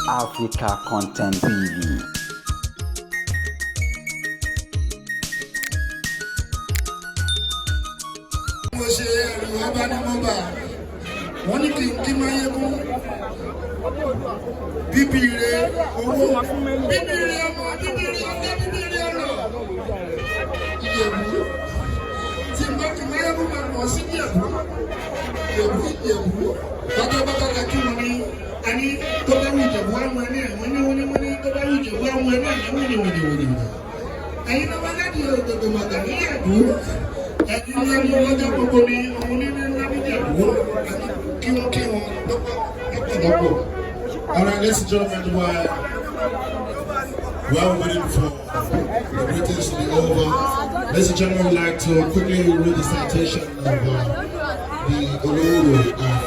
Africa Content TV. Mo ṣe ẹrù ọba ní mo bà wọ́n ní kí n kí máyégún bíbí ire owó, bíbí ire ọmọ, bíbí ire ọlá, bíbí ire ọrọ̀. Ìjẹ̀bú tí n bá kí máyégún máa mọ̀ sí Ìjẹ̀bú, Ìjẹ̀bú, Ìjẹ̀bú pátápátá la kí wọn ní àní tó bá wù Ìjẹ̀bú àwọn ẹni ẹ̀ wọ́n ní wọ́n ní wọ́n ní tó bá wù Ìjẹ̀bú àwọn ẹni ẹ̀ wọ́n ní wọ́n ní wọ́n ní wọ́n. Ẹ̀yin náà wọ́n láti òdòdó màgà níyàgbó, ẹni ńlá ní lọ́jọ́ gbogbo ní ọmọ onílé ńlá níjẹ̀bú, kí wọ́n kí wọn lọ́pọ̀lọpọ̀. All right, ladies and gentlemen, while we're waiting for the greetings to be over, ladies and gentlemen, we'd like to quickly read the citation of the Oloworo of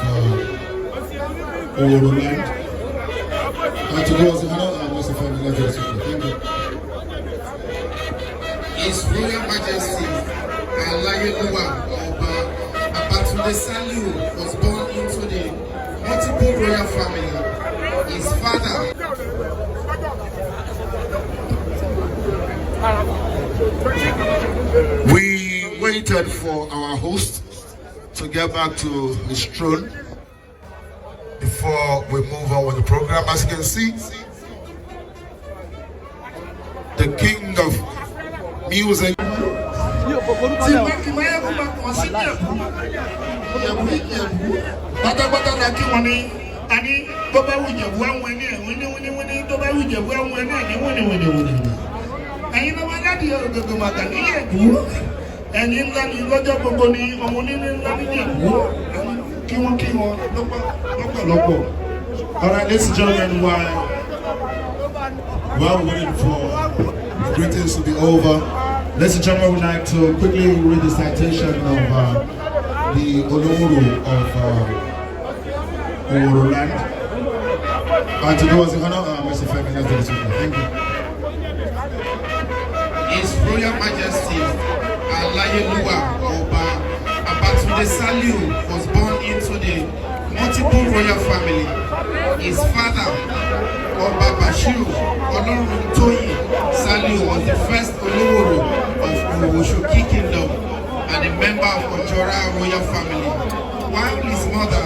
Oworo land. And to do us the honor, Mr. Femi, let's do this quickly. Thank you. His Royal Majesty Alayeluwa Ọba Babatunde Saliu was born into the multiple royal family. His father We waited for our host to get back to his throne before we move on with the program. As you can see, the king of music. Tí n bá kí máyégún máa kàn sí Ìjẹ̀bú, Ìjẹ̀bú, Ìjẹ̀bú pátápátá la kí wọn ní àní tó bá wù Ìjẹ̀bú àwọn ẹni ẹ̀ wọ́n ní wọ́n ní wọ́n ní tó bá wù Ìjẹ̀bú àwọn ẹni ẹ̀ ní wọ́n ní wọ́n ní wọ́n ní. Ẹ̀yin náà wọ́n láti òdòdó màgà níyẹ̀bú, ẹni ńlá ní lọ́jọ́ gbogbo ní ọmọ onílé ńlá níjẹ̀bú, kí wọ́n kí wọn lọ́pọ̀lọpọ̀. All right, ladies and gentlemen, while we're waiting for the greetings to be over, ladies and gentlemen, we'd like to quickly read the citation of the Oloworo of Oworo land. And to do us the honor, Mr. Femi, let's do this quickly. Thank you. His Royal Majesty Alayeluwa Ọba Babatunde Saliu was born into the multiple royal family. His father, Ọba Bashiru Oloruntoyin Saliu, was the first Oloworo of Oworoshoki Kingdom and a member of Ojora royal family, while his mother